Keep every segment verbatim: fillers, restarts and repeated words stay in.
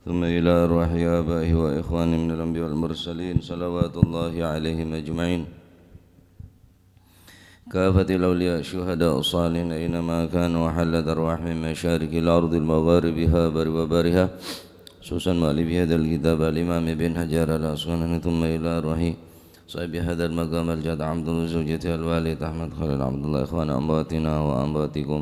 ثم إلى أرواح آبائه وإخوانه من الأنبياء والمرسلين، صلوات الله عليهم أجمعين. كافة الأولياء، الشهداء، الصالحين، أينما كانوا، وحلت أرواحهم مشارق الأرض ومغاربها، بر وبرها، خصوصا مؤلف هذا الكتاب الإمام ابن حجر العسقلاني، ثم إلى أرواح صاحب هذا المقام الجد عبد الله، زوجته الوالد أحمد خليل عبد الله، إخوان أمواتنا وأمواتكم،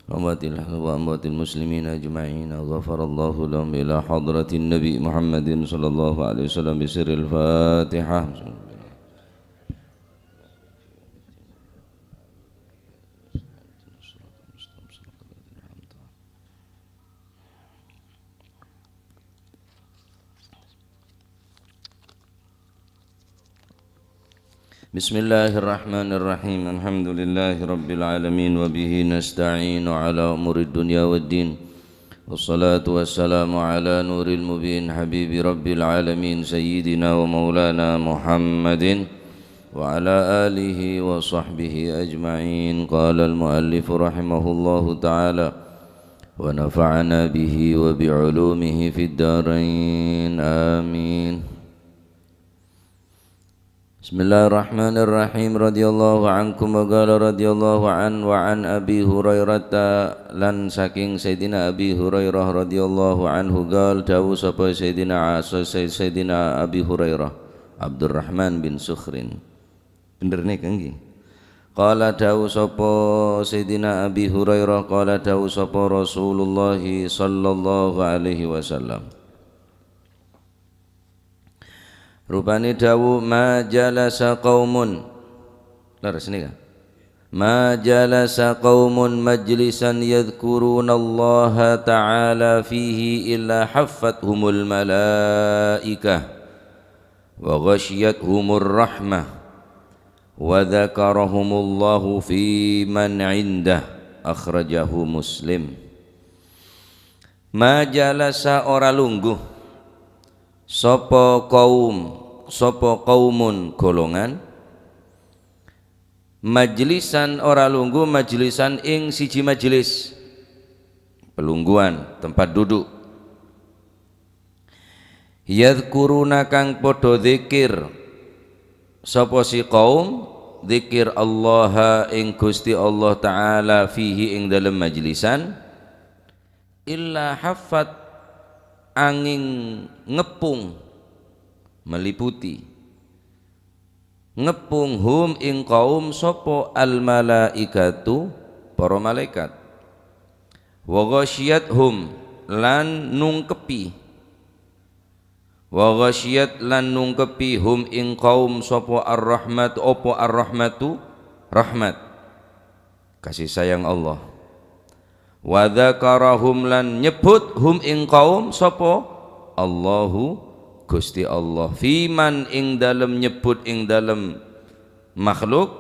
وأموات الح-، وأموات المسلمين أجمعين، غفر الله لهم، إلى حضرة النبي محمد صلى الله عليه وسلم بسر الفاتحة. بسم الله الرحمن الرحيم. الحمد لله رب العالمين، وبه نستعين على أمور الدنيا والدين. والصلاة والسلام على نور المبين، حبيب رب العالمين، سيدنا ومولانا محمد وعلى آله وصحبه أجمعين. قال المؤلف رحمه الله تعالى، ونفعنا به وبعلومه في الدارين. آمين. Bismillahirrahmanirrahim. Radhiyallahu ankum wa qala radhiyallahu an wa an Abi Hurairah, lan saking Sayyidina Abi Hurairah radhiyallahu anhu qal, dawuh sapa Sayyidina As-, Sayyidina Abi Hurairah, Abdurrahman bin Sukhrin. Bener nèka ngghi. Qala, dawuh sapa Sayyidina Abi Hurairah, qala, dawuh sapa Rasulullah sallallahu alaihi wasallam. Rupane dawuh, "Ma jalasa qaumun." Leres nèka? "Ma jalasa qaumun majlisan yadzkurunallaha ta'ala fihi illa haffathumul malaikah wa ghasyiyathumur rahmah wa dzakarahumullahu fi man indah." Akhrajahu Muslim. "Ma jalasa," ora lungguh, "sapa qaum, sapa qaumun," golongan, "majlisan," ora lungguh, "majlisan," ing siji majelis, pelungguhan, tempat duduk, "yadzkuruna," kang padha dzikir, sapa si qaum, dzikir, "Allaha," ing Gusti Allah Ta'ala, "fihi," ing dalem majlisan, "illa haffat," anging ngepung, meliputi, ngepung, "hum," ing qaum, sapa, "al malaikatu," para malaikat, "wa ghasyiyathum," lan nungkepi, "wa ghasyiyat," lan nungkepi, "hum," ing qaum, sapa, "ar-rahmat," apa, "ar-rahmatu," rahmat, kasih sayang Allah. "Wa dzakarahum," lan nyebut, "hum," ing qaum, sapa? Allahu, Gusti Allah. "Fi man," ing dalem nyebut, ing dalem makhluk,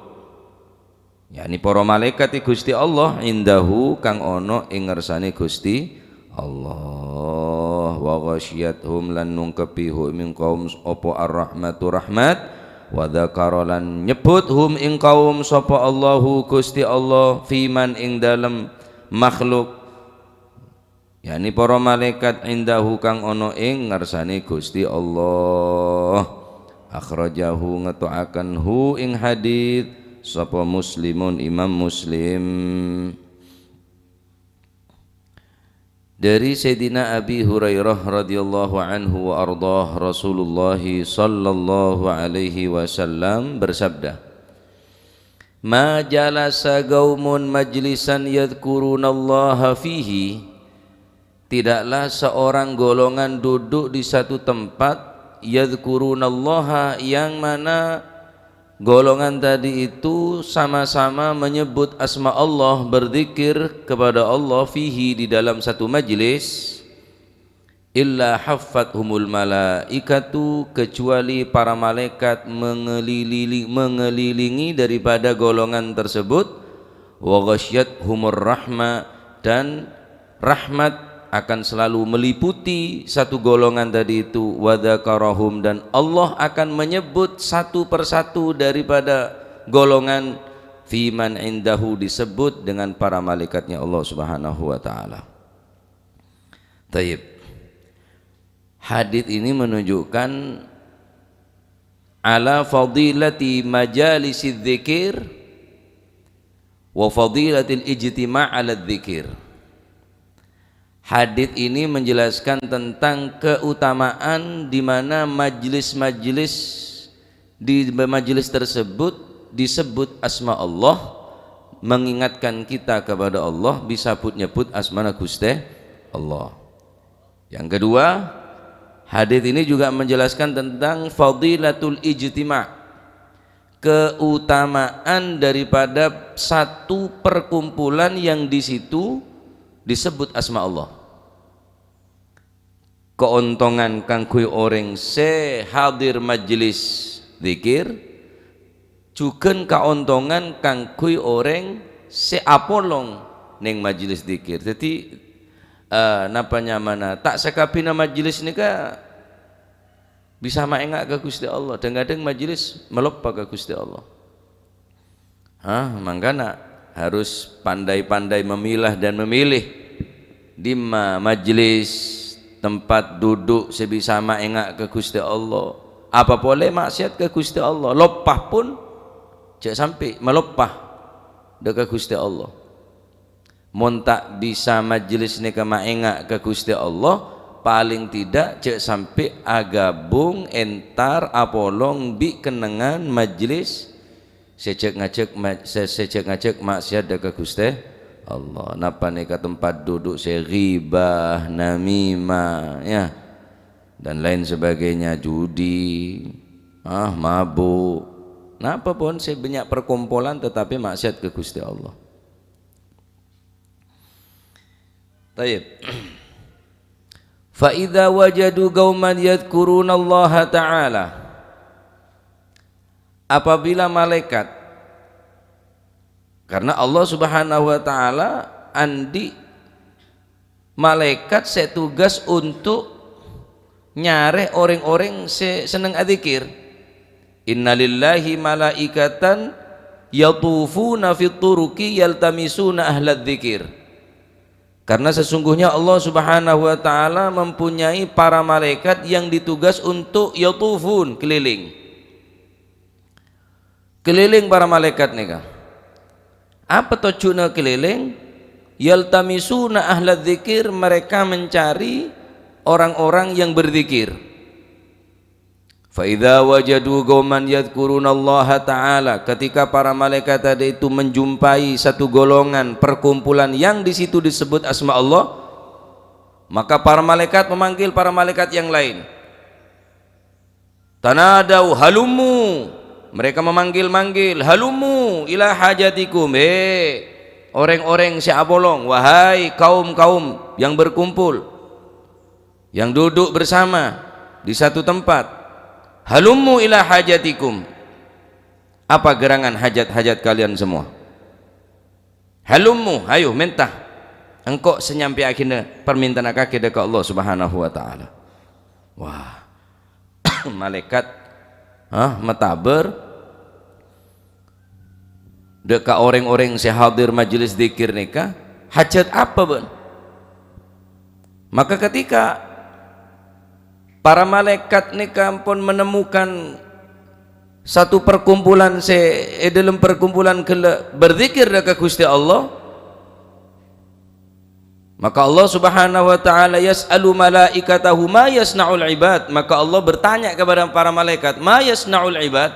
yakni para malaikat Gusti Allah, "indahu," kang ana ing ngersane Gusti Allah. "Wa ghasyiyathum," lan nungkepi, "hum," ing qaum, apa, "ar-rahmatu," rahmat. "Wa dzakara," lan nyebut, "hum," ing qaum, sapa Allahu, Gusti Allah, "fi man," ing dalem makhluk, yakni para malaikat, "indahu," kang ana ing ngersane Gusti Allah. Akhrajahu, ngeto'aken, "hu," ing hadits, sapa, Muslimun, Imam Muslim. Dari Sayyidina Abi Hurairah radhiyallahu anhu wa ardhah, Rasulullah sallallahu alaihi wasallam bersabda, "Ma jalasa qaumun majlisan yadzkurunallaha fihi," tidaklah seorang golongan duduk di satu tempat, "yadzkurunallaha," yang mana golongan tadi itu sama-sama menyebut asma Allah, berzikir kepada Allah, "fihi," di dalam satu majlis, "illa haffathumul malaikatu," kecuali para malaikat mengelilingi, mengelilingi daripada golongan tersebut, "wa ghasyiyathumur rahma," dan rahmat akan selalu meliputi satu golongan tadi itu, "wa dzakarahum," dan Allah akan menyebut satu persatu daripada golongan, "fi man indahu," disebut dengan para malaikatnya Allah Subhanahu wa Ta'ala. Tayyib. Hadits ini menunjukkan ala fadilati majalisidz dzikir wa fadilatil ijtima' 'aladzz dzikir. Hadits ini menjelaskan tentang keutamaan di mana majelis-majelis di majelis tersebut disebut asma Allah, mengingatkan kita kepada Allah, disebut-nyebut asmana Guste Allah. Yang kedua, hadits ini juga menjelaskan tentang fadilatul ijtima', keutamaan daripada satu perkumpulan yang di situ disebut asma Allah. Keuntungan kaangghuy orèng sè hadir majelis dzikir, jhughân kaontongan kaangghuy orèng sè apolong neng majelis dzikir. Dhâddhi, eh, napa nyamana, ta' sakabbhiyânna majelis nèka bisa maènga' ka Ghustè Allah. Dhâng-kadhâng majelis maloppa ka Ghustè Allah. Hah, mangkana harus pandai-pandai memilah dan memilih dimma majelis, tempat duduk sè bisa maènga' ka Ghustè Allah. Apa polè maksiat ka Ghustè Allah, loppa pon jhâ' sampè' maloppa dâ' ka Ghustè Allah. Mon ta' bisa majelis nèka maènga' ka Ghustè Allah, palèng tidak jhâ' sampè' agabung entar apolong bi' kennengngan majelis sè jhâ' ngajhâk ma-, sè, sè jhâ' ngajhâk maksiat dâ' ka Ghustè Allah. Napa nèka tempat duduk sè ghibah, namimah, ya, dan lain sebagainya, judi, ah, mabuk. Napa pon sè bânnya' perkumpulan tetapi maksiat ka Ghustè Allah. Tayyib. Fa idza wajadu qauman yadzkurunallaha ta'ala. Apabila malaikat, karena Allah Subhanahu wa Ta'ala andi' malaikat sè tugas untuk nyarè orèng-orèng sè senneng adzikir. Inna lillahi malaikatan yatufuna fit turuqi yaltamisuna ahladzikir. Karena sesungguhnya Allah Subhanahu wa Ta'ala mempunyai para malaikat yang ditugas untuk yatufun, keliling. Keliling para malaikat nèka. Apa tojjhuna keliling? Yaltamisuna ahladzikir, mereka mencari orang-orang yang berzikir. Fa idza wajadu qauman yadzkurunallaha ta'ala, ketika para malaikat tadi itu menjumpai satu golongan perkumpulan yang di situ disebut asma Allah, maka para malaikat memanggil para malaikat yang lain. Tanadau, "Halummu." Mereka memanggil-manggil, "Halummu ila hajatikum." He, orèng-orèng sè apolong, wahai kaum-kaum yang berkumpul, yang duduk bersama di satu tempat. "Halummu ila hajatikum." Apa gerangan hajat-hajat kalian semua? "Halummu, ayo menta. Engko' sè nyampèyaghinâ parmènta'na kakè dâ' ka Allah Subhanahu wa Ta'ala." Wah. Malaikat, hah, matabâr dâ' ka orèng-orèng sè hadir majelis dzikir nèka, "Hajat apa bâ'na?" Maka ketika para malaikat nèka ampon menemukan satu perkumpulan sè è dâlem perkumpulan ghellâ' berzikir dâ' ka Ghustè Allah, maka Allah Subhanahu wa Ta'ala yas'alu malaikatahu ma yasna'ul ibad. Maka Allah bertanya kepada para malaikat, "Ma yasna'ul ibad?"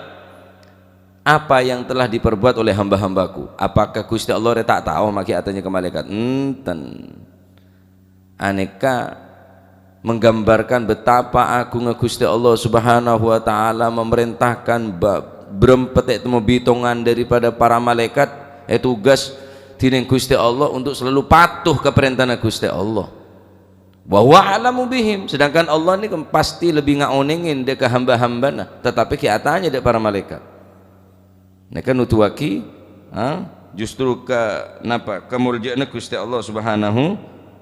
Apa yang telah diperbuat oleh hamba-hambaku? Apakah Ghustè Allah rè ta' tao ma' ghi' atanya ka malaikat? Enten. Anèka menggambarkan betapa agungnga Ghustè Allah Subhanahu wa Ta'ala memerintahkan ba-, bârâmpa tè' temmo bitongan daripada para malaikat ètugas dhinèng Ghustè Allah untuk selalu patuh ka parèntana Ghustè Allah. Wa huwa a'lamu bihim, sedangkan Allah nèka pasti lebih ngaonèngè dâ' ka hamba-hambana, tetapi ghi' atanya dâ' para malaikat. Nèka nuduwaghi, ha, justru ka, napa, kamoljâ'ânna Ghustè Allah Subhanahu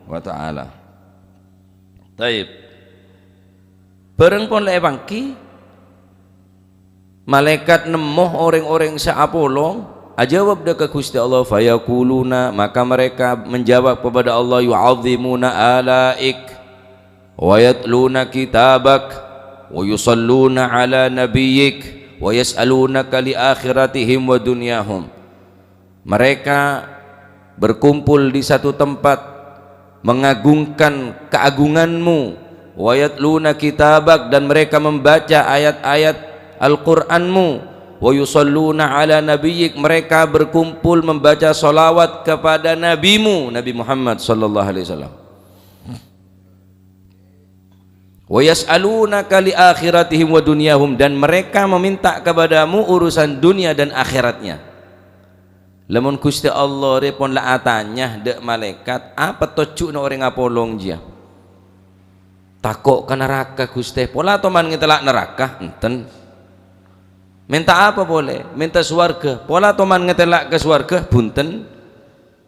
wa Ta'ala. Taib. Bârâng pon la èpangghi, malaikat nemmo orèng-orèng sè apolong, ajâwâb dâ' ka Ghustè Allah, "Fayaquluna," maka mereka menjawab kepada Allah, "Yu'azzimuna alaik." "Wa yatluna kitabak, wa yusalluna ala nabiyyik, wa yas'alunaka li akhiratihim wa dunyahum." Mereka berkumpul di satu tempat, mengagungkan keagunganmu, "wa yatluna kitabak," dan mereka membaca ayat-ayat Al-Qur'anmu, "wa yusalluna ala nabiyyik," mereka berkumpul membaca salawat kepada nabimu, Nabi Muhammad sallallahu alaihi wasallam. "Wa yas'alunaka li akhiratihim wa dunyahum," dan mereka meminta kepadamu urusan dunia dan akhiratnya. Lamon Gusti Allah rè pon la atanya dâ' malaèkat, "Apa tojjhuna orèng apolong jiyâ?" "Tako' ka naraka, Ghustè." "Pola toman ngatèla' naraka?" "Enten." "Mènta apa polè?" "Mènta sowarghâ." "Pola toman ngatèla' ka sowarghâ?" "Bhunten."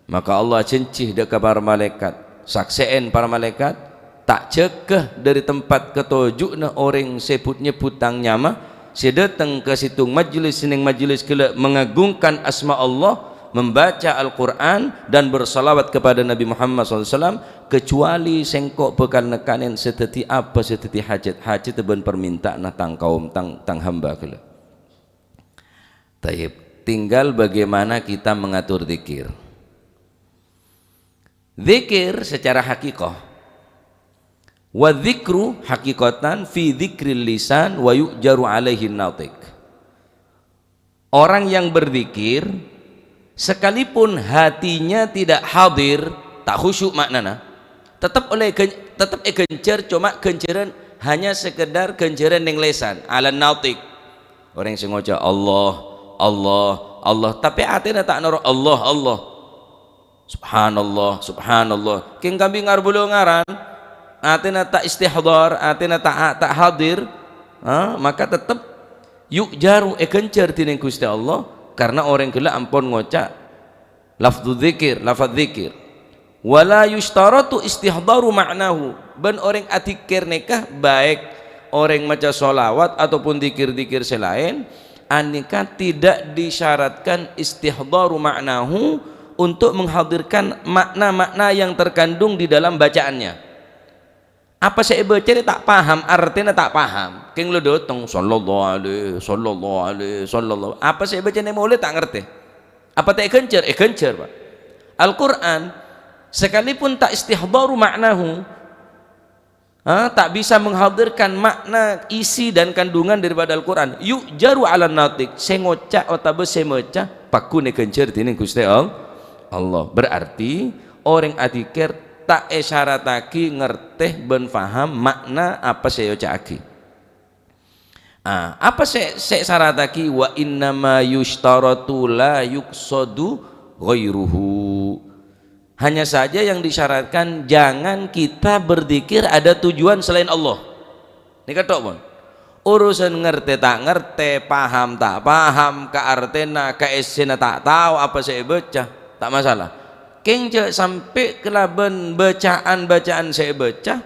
Maka Allah ajhânjhi dâ' ka para malaèkat, saksè'èn para malaèkat, "Ta' jâgâ dâri tempat ka toju'na orèng sè but-nyebbhut Tang nyama, sè dâteng ka sèttong majlis, sè neng majlis ghellâ' mengagungkan asma Allah, membaca Al-Qur'an, dan bersalawat kepada Nabi Muhammad sallallahu alaihi wasallam, kecuali Sèngko' bhâkal nèkanè sè dhâddhi apa sè dhâddhi hajat-hajat bân parmènta'anna Tang kaum, Tang, Tang hamba ghellâ'." Tayyib, tinggal bagaimana kita mengatur zikir. Zikir secara hakikoh. "Wa dzikru hakikatan fi dzikril lisan wa yu'jaru alaihin natiq." Orang yang berzikir, sekalipun hatinya tidak hadir, ta' khusyuk maknana, tetep ollè ghân-, tetep èghânjhâr, coma ghânjhârân hanya sekedar ghânjhârân neng lèsan, alan natiq. Orèng sè ngoca', "Allah, Allah, Allah," tapè atèna ta' noro', "Allah, Allah." "Subhanallah, subhanallah." Kèng kambi ngarbulâ ngaran, atèna ta' istihdhar, atèna ta', ta' hadir, ha, maka tetep yu'jaru èghânjhâr dhinèng Ghustè Allah, karna orèng ghellâ' ampon ngoca' lafdzu dzikir, lafadz dzikir. "Wa la yusytaratu istihdharu ma'nahu," bân orèng adzikir nèka, baik orèng maca shalawat ataupun dzikir-dzikir sè laèn, anèka tidak disyaratkan istihdharu ma'nahu, untuk menghadirkan makna-makna yang terkandung di dalam bacaannya. Apa sè èbâca rè ta' paham, artèna ta' paham. Kèng la dâteng, "Sallallahu alaihi, sallallahu alaihi, sallallahu." Apa sè èbâca nè molè ta' ngartè. Apa ta' èghânjhâr? Èghânjhâr, Pak. Al-Qur'an, sekalipun ta' istihdharu ma'nahu, ha, tak bisa menghadirkan makna, isi, dan kandungan daripada Al-Qur'an, yu'jaru 'alan natiq, sè ngoca' otabâ sè maca, pagghun èghânjhâr dhinèng Ghustè All-, Allah. Berarti, orèng adzikir ta' èsyarataghi ngartè bân paham makna apa sè èoca'aghi. Ah, apa sè, sè èsyarataghi? "Wa innama yusytaratu la yuqsadu ghairuhu." Hanya saja yang disyaratkan, jangan kita berzikir ada tujuan selain Allah. Nèka tok, pon. Urusan ngartè ta' ngartè, paham ta' paham, ka artèna, ka èssèna ta' tao apa sè èbâca, ta' masalah. Kèng jhâ' sampè' kalabân bâca'an-bâca'an sè èbâca,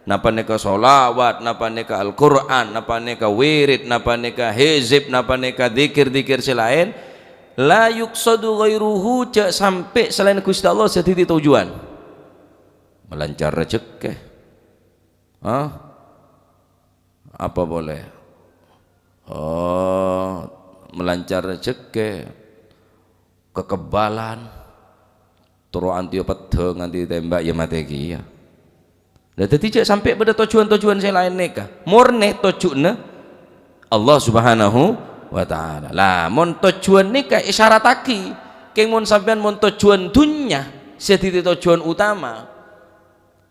napa nèka shalawat, napa nèka Al-Qur'an, napa nèka wirid, napa nèka hizib, napa nèka dzikir-dzikir sè laèn, la yuqsadu ghairuhu, jhâ' sampè' salaèn Ghustè Allah sè dhâddhi tojuan. Malancar rajhekkè. Hah? Apa polè? Oh, malancar rajhekkè, kekebalan, terro antèya peddhâ nganti tèmbhâk, ya matè kèya. Lah, dhâddhi jhâ' sampè' bâdâ tojuan-tojuan sè laèn nèka. Mornè tojuanna Allah Subhanahu wa Ta'ala. Lah, mon tojuan nèka èsyarataghi, kèng mon sampèyan mon tojuan dhunnya sè dhâddhi tojuan utama,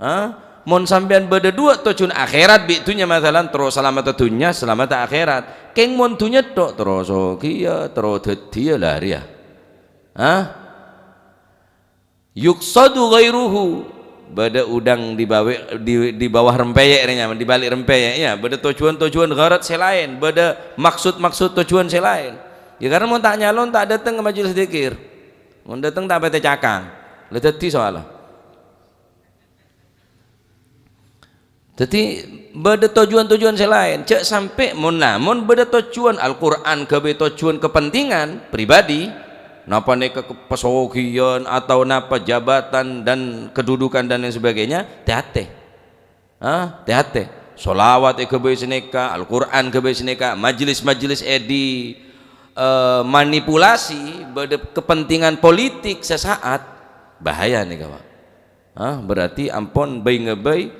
ha? Mon sampèyan bâdâ duwâ' tojuan, akhèrat bi' dhunnya, masalan, terro salameddhâ dhunnya, salameddhâ akhèrat. Kèng mon dhunnya tok, terro soghiyâ, terro dhâddhiyâ, la rèya. Ha? Yuqsadu ghairuhu, bâdâ udang di bawe-, di, di bawah rempeyek rè nyamana, di balik rempeyek, ya, bâdâ tojuan-tojuan gharat sè laèn, bâdâ maksud-maksud tojuan sè laèn. Ya, karena mon ta' nyalon, ta' dâteng ka majelis dzikir. Mon dâteng ta' patè cakang. La dhâddhi soalla. Dhâddhi, bâdâ tojuan-tojuan sè laèn. Jhâ' sampè' mon, nah, mon bâdâ tojuan Al-Qur'an ghâbây tojuan kepentingan pribadi, napa nèka ke-, pesoghiyân atau napa jabatan dan kedudukan dan lain sebagainya, tè-atè. Ah, tè-atè. Sholawat èghâbây sanèka, Al-Qur'an ghâbây sanèka, majelis-majelis èdhi, eh, manipulasi, bâdâ kepentingan politik sesaat, bahaya nèka, Pak. Ah, berarti ampon bhâi-ngabhâi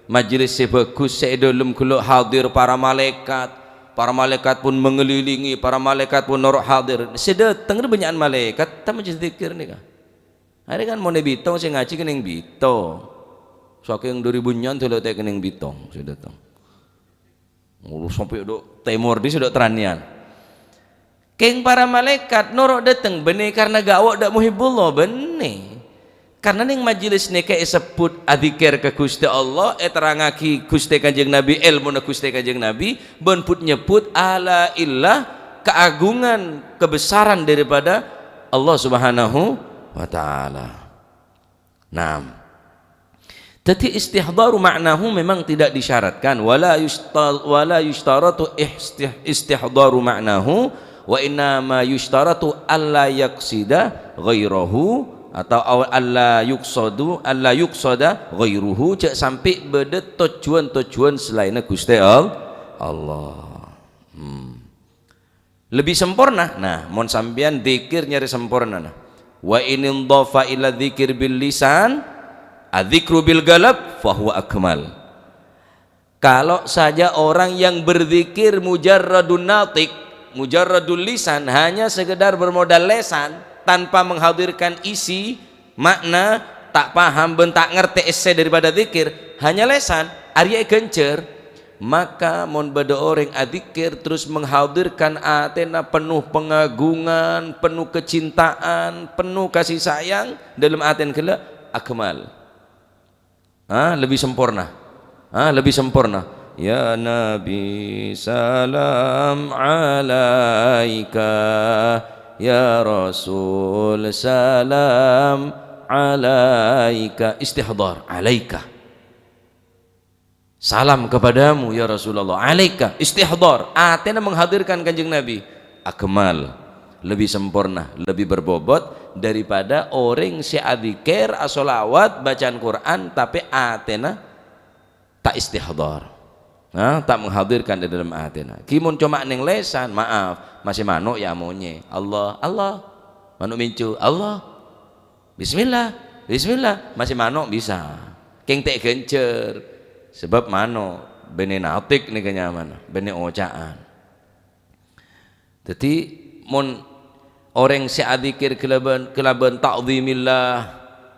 majelis sè bhâghus, sè è dâlem ghellâ' hadir para malaèkat. Para malaèkat pon mangalilingi, para malaèkat pon noro' hadir. Sè dâteng rè bânnya'an malaèkat, ta' majelis dzikir nèka. Arèya kan mon è Bitong sè ngajhi kennèng Bitong. Sakèng dâri bânnya'an dâlâ ta' kennèng Bitong sè dâteng. Ngulu sampè' dâ' tèmor dhi sè dâ' Tranian. Kèng para malaèkat noro' dâteng bânnè karna ghi' awâ' dâ' muhibbullah, bânnè. Karna nèng majelis nèka èsebbhut adzikir ka Ghustè Allah, èterrangngaghi Ghustè Kanjeng Nabi, èlmona Ghustè Kanjeng Nabi, bân but-nyebbhut ala illah, kaagungan, kebesaran daripada Allah Subhanahu wa Ta'ala. Naam. Dhâddhi, istihdharu ma'nahu memang tidak disyaratkan, wala yushta-, wala yushtaratu istih-, istihdharu ma'nahu, wa innama yushtaratu alla yaqsida ghairahu, atau aw-, alla yuqsadu, alla yuqsada ghairuhu, jhâ' sampè' bâdâ tojjhuwân-tojjhuwân salaènna Ghustè Al-, Allah. Hmm. Lebbi samporna. Nah, mon sampèyan dzikir nyarè sampornana. Wa in indhafa ila dzikir bil lisan, adzikru bil qalb, fa huwa akmal. Kalau saja orang yang berzikir mujarradun natiq, mujarradul lisan, hanya sekedar bermodal lesan, tanpa menghadirkan isi, ma'na, ta' paham bân ta' ngartè èssè daripada dzikir, hanya lesan, arèya èghânjhâr. Maka mon bâdâ orèng adzikir terus menghadirkan atèna penuh pengagungan, penuh kecintaan, penuh kasih sayang, dâlem atèna ghellâ' akmal. Ah, lebbi samporna. Ah, lebbi samporna. Ya Nabi, salam alaika. Ya Rasul, salam alaika. Istihdhar, alaika. Salam kepadamu, ya Rasulullah. Alaika, istihdhar. Atèna menghadirkan Kanjeng Nabi. Akmal. Lebbi samporna, lebbi berbobot daripada orèng sè adzikir, asholawat, bacaan Qur'an, tapè atèna ta' istihdhar. Nah, ta' menghadirkan di dalam atèna. Ghi mon coma nèng lesan, maaf, masè mano' ya amonyè. Allah, Allah. Mano' mincu, Allah. Bismillah, bismillah. Masè mano' bisa. Kèng ta' èghânjhâr. Sabâb mano', bânnè natiq nèka nyamana, bânnè oca'an. Dhâddhi, mon orèng sè adzikir kalabân, kalabân ta'dhimillah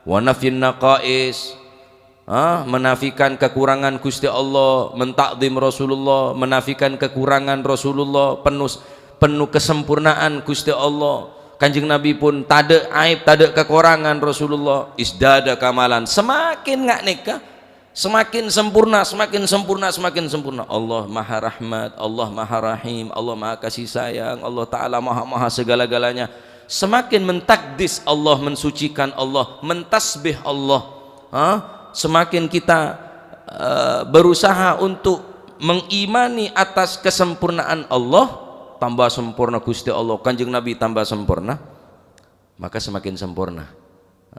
wa nafyin naqais, ah, menafikan kekurangan Ghustè Allah, menta'dhim Rasulullah, menafikan kekurangan Rasulullah, penuh, penuh kesempurnaan Ghustè Allah. Kanjeng Nabi pun tadâ' aib, tadâ' kakorangan Rasulullah, izdada kamalan, semakin nga' nèka. Semakin sempurna, semakin sempurna, semakin sempurna. Allah Maha Rahmat, Allah Maha Rahim, Allah Maha Kasih Sayang, Allah Ta'ala Maha, Maha segala-galanya. Semakin mentakdis Allah, mensucikan Allah, mentasbih Allah. Ha? Semakin kita, eh, berusaha untuk mengimani atas kesempurnaan Allah, tambah sempurna Ghustè Allah, Kanjeng Nabi tambah sempurna, maka semakin sempurna.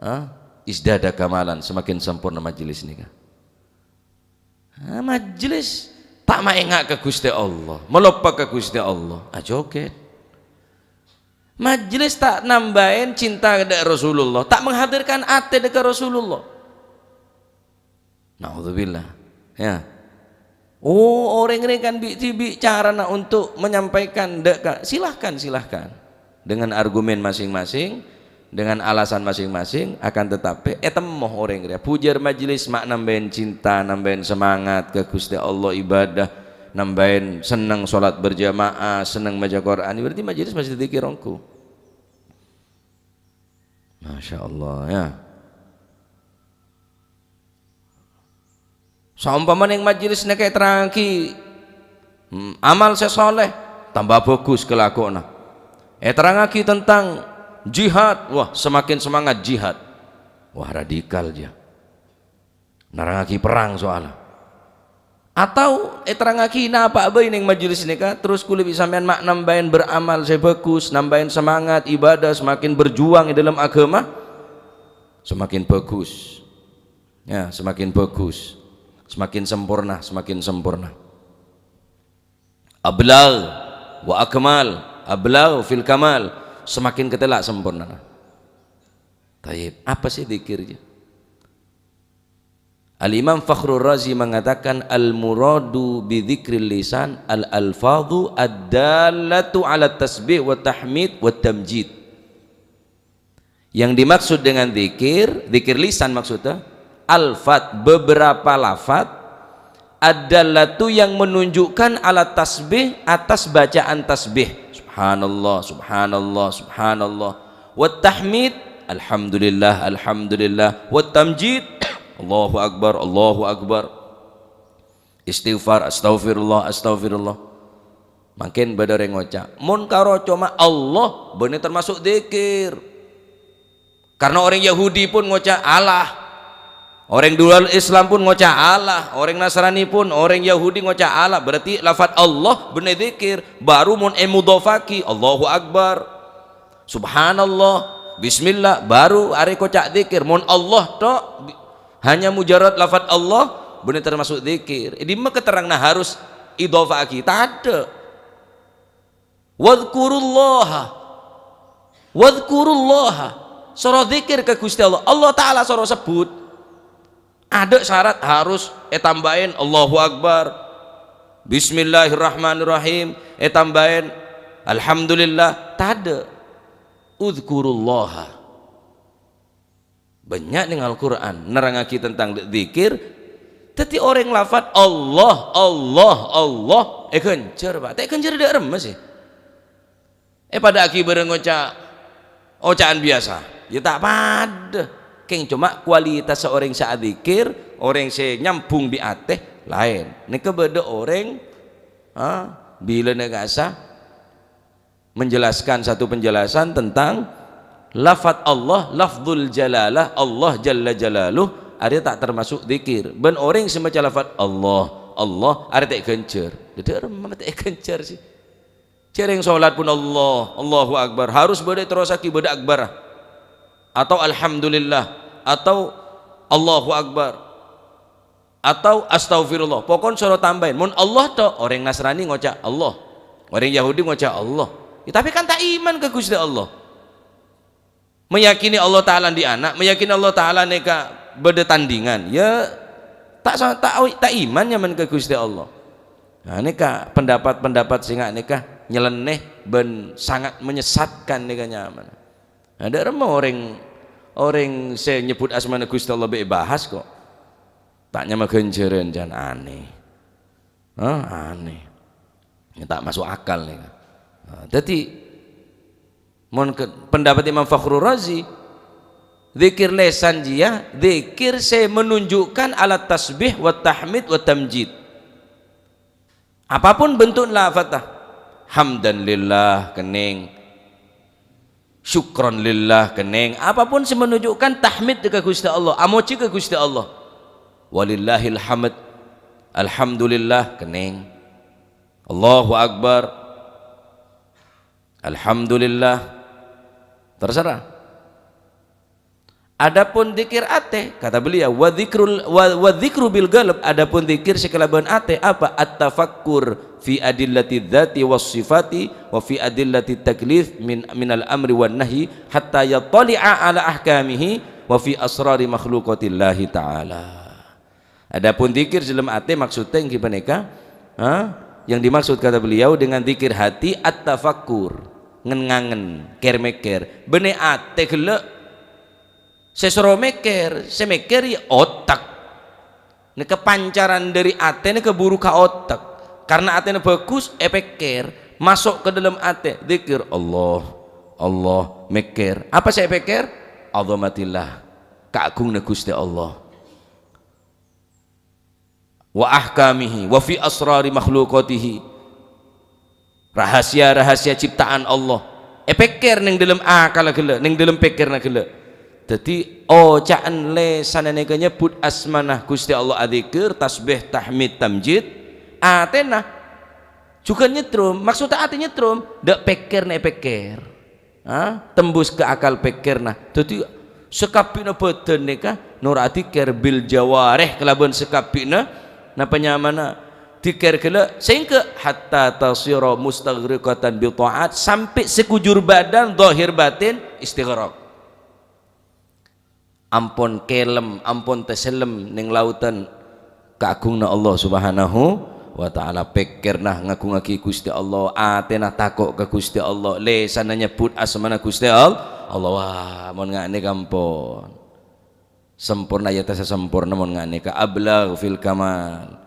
Ha? Izdada kamalan, semakin sempurna majelis nèka. Ah, majelis ta' maènga' ka Ghustè Allah, maloppa ka Ghustè Allah, ajogèt. Majelis ta' nambâi cinta dâ' Rasulullah, ta' menghadirkan atè dâ' ka Rasulullah. Naudzubillah. Ya. Oh, orèng rè kan bi'-dhibi' carana untuk menyampaikan dâ' ka, silahkan, silahkan. Dengan argumen masing-masing, dengan alasan masing-masing, akan tetapi ètemmo orèng rèya. Bhujâr majelis ma' nambâi cinta, nambâi semangat ka Ghustè Allah ibadah, nambâi senneng sholat berjamaah, senneng maca Qur'an, berarti majelis masih dzikir ongghu. Masya Allah, ya. Saompama neng majelis nèka èterrangngaghi, hmm, amal sè sholeh, tambah bagus kalakowanna. Èterrangngaghi tentang jihad, wah, semakin semangat jihad. Wah, radikal, jâ. Nerrangngaghi perrang soalla. Atau èterrangngaghi napa bhâi neng majelis nèka, terros kaulâ bi' sampèyan ma' nambâi beramal sè bagus, nambâi semangat ibadah, semakin berjuang è dâlem aghâma, semakin bagus. Ya, semakin bagus. Semakin sempurna, semakin sempurna. Ablagh wa akmal, ablagh fil kamal, semakin ketela' sempurnana. Tayyib, apa sih dzikir, ya? Al-Imam Fakhrur Razi mengatakan, "Al-muradu bi dzikril lisan al-alfadhu ad-dallatu ala tasbih wa tahmid wa tamjid." Yang dimaksud dengan dzikir, dzikir lisan maksudnya, alfadz, beberapa lafadz, ad-dallatu, yang menunjukkan ala tasbih, atas bacaan tasbih. Subhanallah, subhanallah, subhanallah. Wa tahmid, alhamdulillah, alhamdulillah. Wa tamjid, Allahu Akbar, Allahu Akbar. Istighfar, astaghfirullah, astaghfirullah. Mangkèn bâdâ orèng ngoca', "Mon karo coma Allah, bânnè termasuk dzikir." Karena orang Yahudi pun ngoca' Allah. Orang di luar Islam pun ngoca' Allah. Orang Nasrani pun, orang Yahudi ngoca' Allah. Berarti lafat Allah bânnè dzikir. Baru mon èmudhofaghi, Allahu Akbar. Subhanallah. Bismillah. Baru arè koca' dzikir. Mon Allah tok, bi-, hanya mujarrad lafat Allah, bânnè termasuk dzikir. È dimma keteranganna harus idhofaghi? Tadâ'. Wadhkurullaha. Wadhkurullaha. Soro dzikir ka Gusti Allah. Allah Ta'ala soro sebbhut. Adâ' syarat harus ètambâi Allahu Akbar, Bismillahirrahmanirrahim, ètambâi Alhamdulillah. Tadâ'. Udzkurullaha. Bânnya' neng Al-Qur'an nerrangngaghi tentang dzikir. Dhâddhi orèng lafat Allah, Allah, Allah, èghânjhâr, Pak. Ta' èghânjhâr dâ' remma sè èpadâ'âghi bhâreng ngoca', oca'an biyasa. Ya ta' padâ. Kèng coma kualitas orèng sè adzikir, orèng sè nyambhung bi' atè, laèn. Nèka bâdâ orèng, ha, bilâna kasa, menjelaskan satu penjelasan tentang lafat Allah, lafzul jalalah, Allah Jalla Jalaluh, arèya ta' termasuk dzikir. Bân orèng sè maca lafat Allah, Allah, arèya ta' èghânjhâr. Dhâddhi remma ta' èghânjhâr sè. Jhâreng sholat pun Allah, Allahu Akbar. Harus bâdâ terrosaghi bâdâ Akbar. Atau Alhamdulillah, atau Allahu Akbar. Atau astaghfirullah. Pokon soro tambâi. Mon Allah tok, orèng Nasrani ngoca' Allah. Orèng Yahudi ngoca' Allah. Ya, tapè kan ta' iman ka Gusti Allah. Meyakini Allah Ta'ala andi' ana', meyakini Allah Ta'ala nèka bâdâ tandhingan. Ya, ta' sa-, ta', ta' iman nyamana ka Gusti Allah. Nah, nèka pendapat-pendapat sè nga' nèka nyelennè bân sangat menyesatkan nèka nyamana. Nah, dâ' remma orèng, orèng sè nyebbhut asmana Gusti Allah bâ' èbahas kok. Ta' nyama ghânjhârân, jhân anè. Hah, anè. Ya, ta' maso' akal nèka. Nah, dhâddhi, mon ke-, pendapat Imam Fakhrur Razi, dzikir lesan jiyâ, dzikir sè menunjukkan ala tasbih wa tahmid wa tamjid. Apapun bentuk lafadznya, hamdan lillah, kennèng. Syukron lillah, kennèng. Apapun sè menunjukkan tahmid ka Gusti Allah, amojhi ka Gusti Allah. Walillahil hamd. Alhamdulillah, kennèng. Allahu Akbar. Alhamdulillah. Terserah. Adapun dzikir atè, kata beliau, "Wa dzikrul, wa, wa dzikru bil qalb," adapun dzikir sè kalabân atè apa? "At-tafakkur fi adillati dzati was sifati wa fi adillati taklif min, minal amri wan nahyi hatta yattali'a ala ahkamihi wa fi asrari makhluqatillahi ta'ala." Adapun dzikir sè dâlem atè maksudnya ènggi panèka, ha? Yang dimaksud kata beliau dengan dzikir hati at-tafakkur, ngen-ngangen, kèr-mèkkèr. Bânnè atè ghellâ' sè soro mèkkèr, sè mèkkèr ya otak. Nèka pancaran dâri atè nèka buru ka otak. Karena atèna bhâghus, èpèkkèr, maso' ka dâlem atè, dzikir, Allah, Allah, mèkkèr. Apa sè èpèkkèr? Azamatillah, kaagunganna Ghustè Allah. Wa ahkamihi, wa fi asrari makhluqatihi. Rahasia-rahasia ciptaan Allah. Èpèkkèr neng dâlem akalla ghellâ', neng dâlem pèkkèrra ghellâ'. Dhâddhi, oca'an lèsanna nèka nyebbhut asmana Ghustè Allah, adzikir, tasbih, tahmid, tamjid. Atèna jhughân nyetrom, maksudda atè nyetrom, dâ' pèkkèrra èpèkkèr. Ha? Tembus ka akal pèkkèrra. Dhâddhi, sakabbhiyânna bhâdhân nèka Noro' adzikir bil jawarih, kalabân sakabbhina, napa nyamana? Dzikir ghellâ', sèngghâ hatta tasira mustaghriqatan bi tha'at, sampè' sakujur bâdân, dhahir batin, istighraq. Ampon kèlem, ampon tasellem neng laotan kaagunganna Allah Subhanahu wa Ta'ala. Pèkkèrra ngagungngaghi Ghustè Allah, atèna tako' ka Ghustè Allah, lèsanna nyebbhut asmana Ghustè Al-, Allah. Wah, mon nga' nèka ampon. Samporna è attas samporna mon nga' nèka, ablagh fil kamal.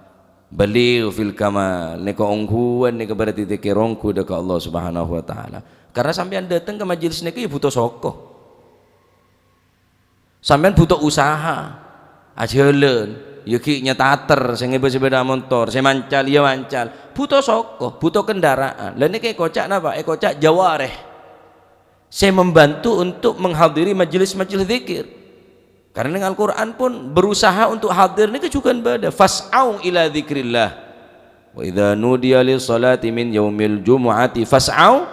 Baligh fil kamal. Nèka ongghuwân, nèka berarti dzikir ongghu dâ' ka Allah Subhanahu wa Ta'ala. Karena sampèyan dâteng ka majelis nèka ya bhuto soko. Sampèyan bhuto usaha. Ajhâlân, ya ghi' nyatater, sè ngèbâ sepeda motor, sè mancal, ya mancal. Bhuto soko, bhuto kendaraan. Lah nèka èkoca' napa? Èkoca' jawareh. Sè membantu untuk menghadiri majelis-majelis dzikir. Karena neng Al-Qur'an pun berusaha untuk hadir nèka jhughân bâdâ. "Fas'au ila dzikrillah. Wa idza nudiya lis salati min yaumil jumu'ati fas'au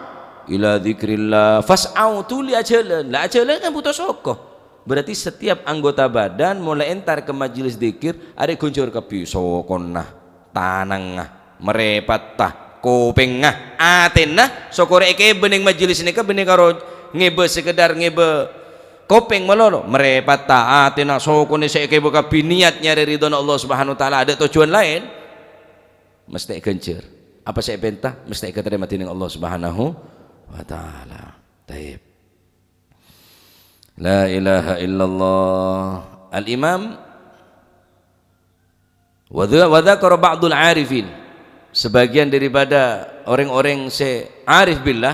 ila dzikrillah." Fas'au, dhuli ajhâlân. Lah ajhâlân kan bhuto soko. Berarti setiap anggota badan mulai entar ka majelis dzikir, arè ghânjhâr kabbhi sokona. Tanangnga, marèpatta, kopèngnga, atèna, sokkorè èkèbâ neng majelis nèka bânnè karo ngèbâ sekedar ngèbâ kopèng malolo, marèpatta, atèna, sokona sè èkèbâ kabbhi niyat nyarè ridhona Allah Subhanahu wa Ta'ala, adâ' tojjhuwân laèn, mestè èghânjhâr. Apa sè èpènta, mestè èkatarèma dhinèng Allah Subhanahu wa Ta'ala. Taib. La ilaha illallah. Al-Imam wa dza-, wa dzakara ba'dul arifin, sebagian daripada orèng-orèng sè arif billah,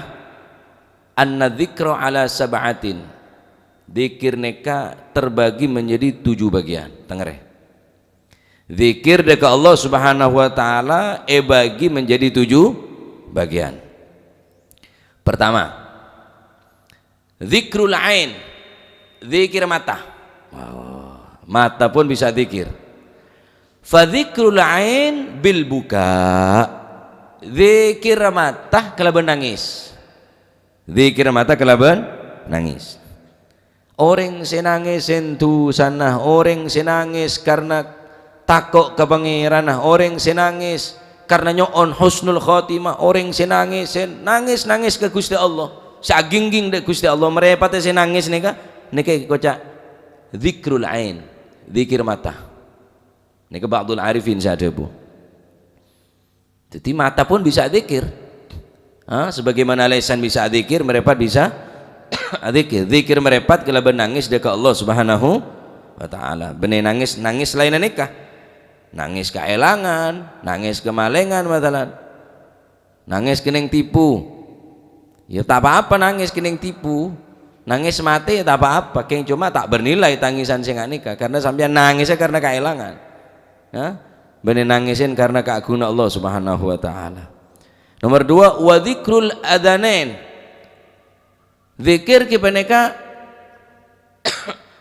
anna dzikra ala sab'atin, dzikir nèka terbagi menjadi tujuh bagian. Tèngèrè. Dzikir dâ' ka Allah Subhanahu wa Ta'ala èbâgi menjadi tujuh bagian. Pertama, dzikrul ain, dzikir mata. Wah, mata pun bisa dzikir. Fa dzikrul ain bil buka. Dzikir mata kalabân nangès. Dzikir mata kalabân nangès. Orèng sè nangès sèn dusana, orèng sè nangès karna tako' ka Pangèranna, orèng sè nangès karna nyo'on husnul khotimah, orèng sè nangès sèn nangès-nangès ka Ghustè Allah, sè agingging dâ' Ghustè Allah, marèpatta sè nangès nèka, nèka èkoca' dzikrul ain, dzikir mata. Nèka ba'dul arifin sè adhâbu. Dhâddhi mata pun bisa dzikir. Ha, sebagaimana lèsan bisa adzikir, marèpat bisa adzikir. Dzikir marèpat kalabân nangès dâ' ka Allah Subhanahu wa Ta'ala. Bânnè nangès, nangès laènna nèka. Nangès kaèlangan, nangès kamalèngan, masalan. Nangès kennèng tipu. Ya, ta' pa-apa nangès kennèng tipu. Nangès matè, ya, ta' pa-apa. Kèng coma ta' bernilai tangisan sè nga' nèka. Karena sampèyan nangèssa karena kaèlangan. Ya? Bânnè nangèssèn karena kaagunganna Allah Subhanahu wa Ta'ala. Nomor dua, wa dzikrul adzanain. Dzikir kèya panèka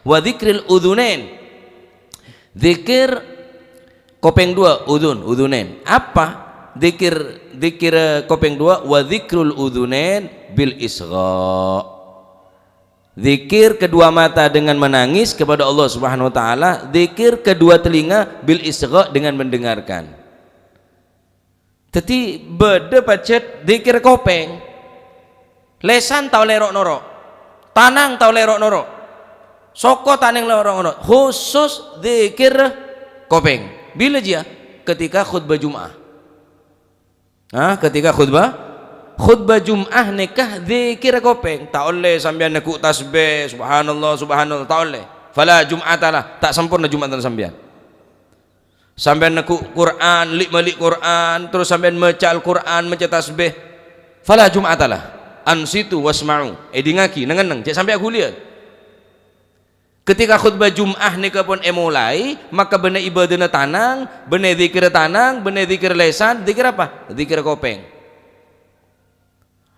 wa dzikril udzunain. Dzikir kopèng dua, udzun, udzunain. Apa? Dzikir, dzikir, eh, kopèng dua, wa dzikrul udzunain bil isgha. Dzikir kedua mata dengan menangis kepada Allah Subhanahu wa Ta'ala, dzikir kedua telinga bil isgha dengan mendengarkan. Dhâddhi, bâdâ pajhât dzikir kopèng. Lèsan ta' ollè ro'-noro'. Tanang ta' ollè ro'-noro'. Soko ta' nèng ro'-noro'. Khusus dzikir kopèng. Bilâ jiyâ? Ketika khutbah Jum'ah. Hah? Ketika khutbah? Khutbah Jum'ah nèka dzikir kopèng. Ta' ollè sampèyan neggu' tasbih, "Subhanallah, subhanallah." Ta' ollè. Fala jum'atalah. Ta' samporna Jum'atanna sampèyan. Sampèyan neggu' Qur'an, li'-mali' Qur'an, terros sampèyan maca Al-Qur'an, maca tasbih, fala jum'atalah. Ansitu wasma'u. Èdingngaghi, neng-enneng, jhâ' sampè' aghuliyân. Ketika khutbah Jum'ah nèka pon èmolaè, maka bânnè ibâdâna tanang, bânnè dzikirra tanang, bânnè dzikir lèsan, dzikir apa? Dzikir kopèng.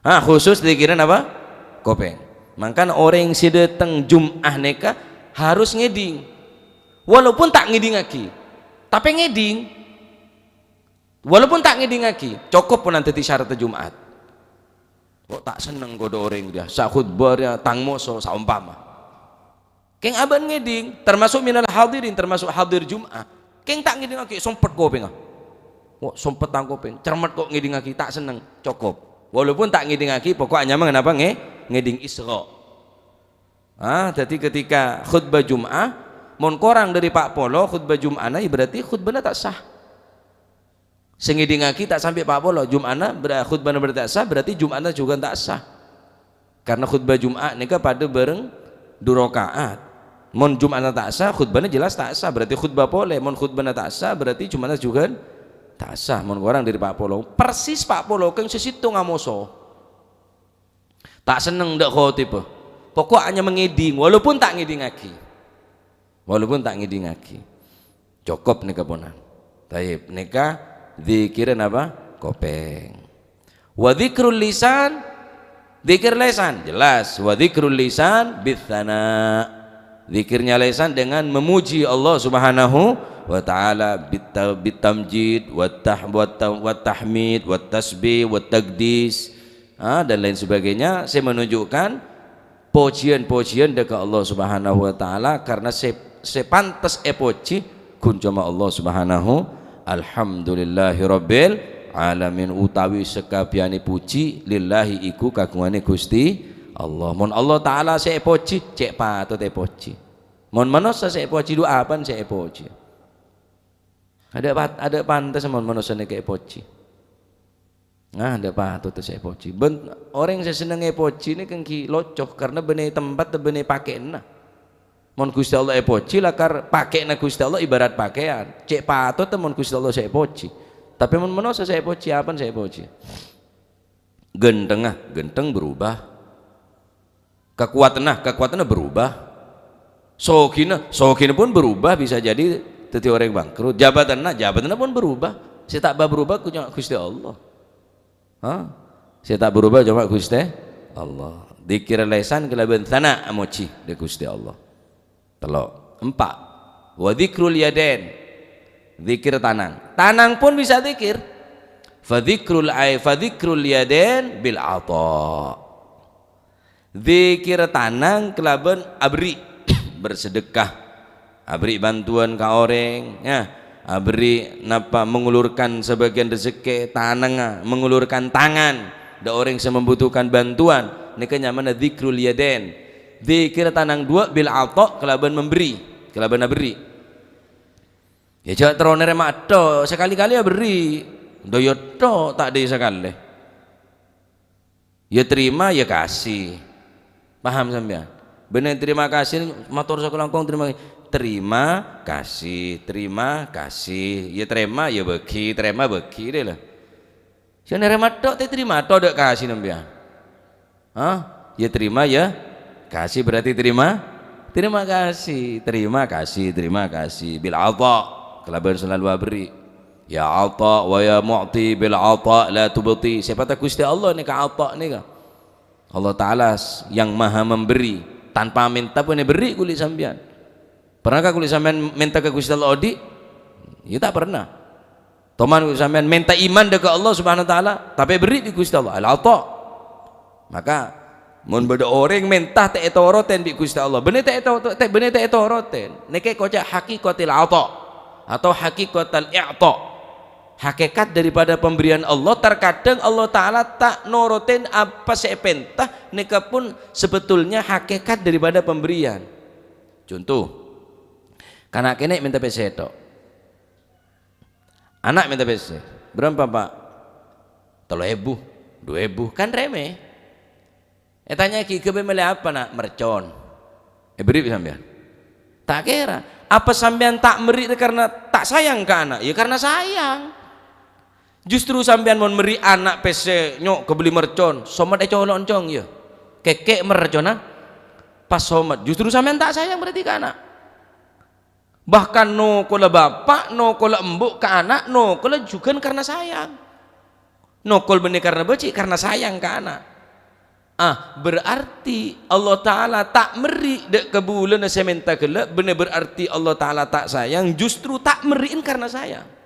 Ah, khusus dzikirra napa? Kopèng. Mangkana orèng sè dâteng Jum'ah nèka harus ngèdhing. Walaupun ta' ngèdhingngaghi, tapè ngèdhing. Walaupun ta' ngèdhingngaghi, cokop pon dhâddhi syarat Jum'at. Kok ta' senneng kodhu orèng jiyâ, sakhutbah jiyâ tang moso, saompama. Kèng abâ'na ngèdhing, termasuk minal hadirin, termasuk hadir Jum'ah. Kèng ta' ngèdhingaghi, sompet kopèngnga. Wah, sompet tang kopèng, cermet ko' ngèdhingaghi, ta' senneng, cokop. Walaupun ta' ngèdhingaghi, pokok anyama napa? Ngè-, ngèdhing Isra. Ah, dhâddhi ketika khutbah Jum'ah, mon korang dhâri pa' polo khutbah Jum'ahna, ya berarti khutbahna ta' sah. Sè ngèdhingaghi ta' sampè' pa' polo, Jum'ahna ber-, khutbahna berarti ta' sah, berarti Jum'ahna jhughân ta' sah. Karena khutbah Jum'ah nèka padâ bhâreng du raka'at. Mon Jum'ahna ta' sah, khutbahna jelas ta' sah, berarti khutbah polè. Mon khutbahna ta' sah, berarti Jum'ahna jhughân ta' sah. Mon korang dhâri pa' polo, persis pa' polo kèng sè sèttong amoso. Ta' senneng dâ' khotibba. Pokok anyama ngèdhing, walaupun ta' ngèdhingaghi. Walaupun ta' ngèdhingaghi. Cokop nèka ponan. Tayyib, nèka dzikirra napa? Kopèng. Wa dzikrul lisan, dzikir lèsan, jelas. Wa dzikrul lisan bitsana. Dzikirnya lèsan dengan memuji Allah Subhanahu wa Ta'ala, bit-, bitamjid, wat tah-, wat ta-, wat tahmid, wat tasbih, wat taqdis. Ah, dan lain sebagainya, sè menunjukkan pojhiyân-pojhiyân dâ' ka Allah Subhanahu wa Ta'ala, karena sè, sè pantes èpojhi ghun coma Allah Subhanahu. Alhamdulillahirabbil alamin, utawi sakabbiyanè pojhi lillahi iku kagunganè Ghustè Allah. Mon Allah Ta'ala sè èpojhi, cè' patot èpojhi. Mon manossa sè èpojhi, dhu apana sè èpojhi? Adâ' pat-, adâ' pantes mon manossa nèka èpojhi. Nah, dâ' patot sè èpojhi. Bân orèng sè senneng èpojhi nèka èngghi loco, karena bânnè tempat, bânnè pakè'anna. Mon Ghustè Allah èpojhi, lakar pakè'anna Ghustè Allah ibarat pakèyan. Cè' patot mon Ghustè Allah sè èpojhi. Tapè mon manossa sè èpojhi, apana sè èpojhi? Ghântengnga, ghânteng berubah. Kakowadhânna, kakowadhânna berubah. Soghina, soghina pon berubah, bisa jadi dhâddhi orèng bangkrut. Jabhâtanna, jabhâtanna pon berubah. Sè ta' berubah coma Ghustè Allah. Ha? Sè ta' berubah coma Ghustè Allah. Dzikir lèsan kalabân sana amojhi dâ' Ghustè Allah. Tello'. Empa'. Wa dzikrul yadain. Dzikir tanang. Tanang pon bisa dzikir. Fa dzikrul ai-, fa dzikrul yadain bil ata. Dzikir tanang kalabân aberri', bersedekah, aberri' bantuan ka orèng, ya, aberri' napa, mengulurkan sebagian rejekkè, tanangnga, mengulurkan tangan dâ' orèng sè membutuhkan bantuan, nèka nyamana dzikrul yadain. Dzikir tanang duwâ' bil ata, kalabân memberi, kalabân aberri'. Ya, jhâ' terro narèma tok, sakali-kali aberri'. Dâ' iyâ tok, ta' dâ' sakalè. Ya terima, ya kasih. Paham sampèyan? Bânnè terima kasih, mator sakalangkong terima, terima kasih, terima kasih. Ya terima, ya bâgi, terima bâgi dâ' la. Sè narèma tok, tè terima tok, dâ' kasih sampèyan. Hah? Ya terima, ya kasih, berarti terima, terima kasih, terima kasih, terima kasih. Bil ata, kalabân selalu aberri'. Ya ata wa ya mu'ti bil ata la tubti. Sèpatta Ghustè Allah nèka ata nèka. Allah Ta'ala s-, yang maha memberi. Tanpa mènta pon èberri' kulâ sampèyan. Pernahkah kulâ sampèyan mènta ka Ghustè Allah odi'? Ya, ta' pernah. Toman kulâ sampèyan mènta iman dâ' ka Allah Subhanahu wa Ta'ala, tapè èberri' bi' Ghustè Allah. Al-ata. Maka, mon bâdâ orèng mènta ta' ètorotèn bi' Ghustè Allah, bânnè ta' èto-, ta', bânnè ta' ètorotèn. Nèka èkoca' hakikatil ata atau hakikatil i'ta. Hakikat daripada pemberian Allah, terkadang Allah Ta'ala ta' norotèn apa sè èpènta, nèka pon sebetulnya hakikat daripada pemberian. Conto, kana' kènè' mènta pèssè tok. Ana' mènta pèssè. "Bârâmpa, Pa'?" "Tello èbu." "Du èbu." Kan rèmè. Ètanya'aghi, "Ghâbây mellè apa, Na'?" "Mercon." Èberri' bi' sampèyan? Ta' kèra. Apa sampèyan ta' merri' karena ta' sayang ka ana'? Ya karena sayang. Justru sampèyan mon merri' ana' pèssè, "Nyo', kabelli mercon," somat ècolo'on cong, ya. Kèkè' merconna, pas somat. Justru sampèyan ta' sayang berarti ka ana'. Bahkan nokola bapa', nokola embu' ka ana', nokola jhughân karena sayang. Nokol bânnè karena bâji', karena sayang ka ana'. Ah, berarti Allah Ta'ala ta' merri' dâ' ka bulâna sè mènta ghellâ', bânnè berarti Allah Ta'ala ta' sayang, justru ta' merri'en karena sayang.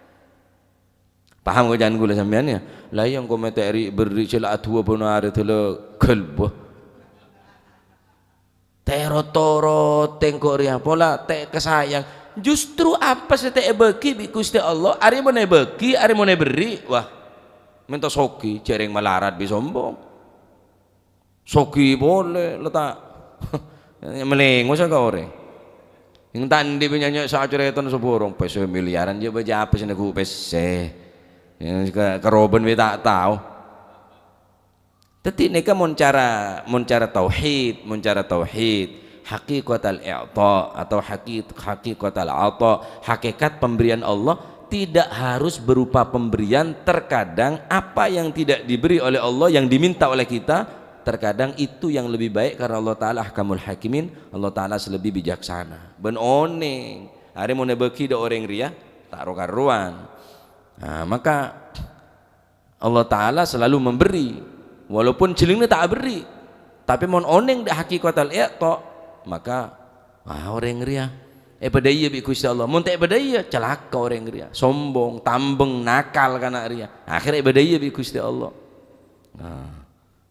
Paham koca'an kulâ sampèyan, ya? La iyâ, engko' mènta ri-, berri' sè la aduwâ bân arè dâlâ ghâlbâ. Ta' Èrot-torot tèngghu rèya, pola ta' èkasayang. Justru apa sè ta' èbâgi bi' Ghustè Allah, arè mon èbâgi, arè mon èberri', wah, mènta soghi, jhâreng malarat bi' sombong. Soghi polè, la ta' malèngo sè ka orèng. Sèng ta' andi' bi' nyanyè' sacarètan sabhurung, pèssè miliyaran jhâ' bâjâ apa sè nèghu pèssè. Yâ, ka-, karobân bi' ta' tao. Dhâddhi nèka mon cara, mon cara tauhid, mon cara tauhid, haqiqatal i'ta atau haqi-, haqiqatal ata, hakikat pemberian Allah tidak harus berupa pemberian, terkadang apa yang tidak diberi oleh Allah, yang diminta oleh kita, terkadang itu yang lebih baik karena Allah Ta'ala ahkamul hakimin, Allah Ta'ala sè lebbi bijaksana. Bân onèng, arè mon èbâgi dâ' orèng rèya, ta' ro-karowan. Nah, maka Allah Ta'ala selalu memberi, walaupun jhâlângnga ta' aberri'. Tapè mon onèng dâ' haqiqatal i'ta, maka, ah, orèng rèya èbâdâiyâ bi' Ghustè Allah. Mon ta' èbâdâiyâ, calaka orèng rèya. Sombong, tambeng, nakal kana' rèya. Akhèrra èbâdâiyâ bi' Ghustè Allah. Nah,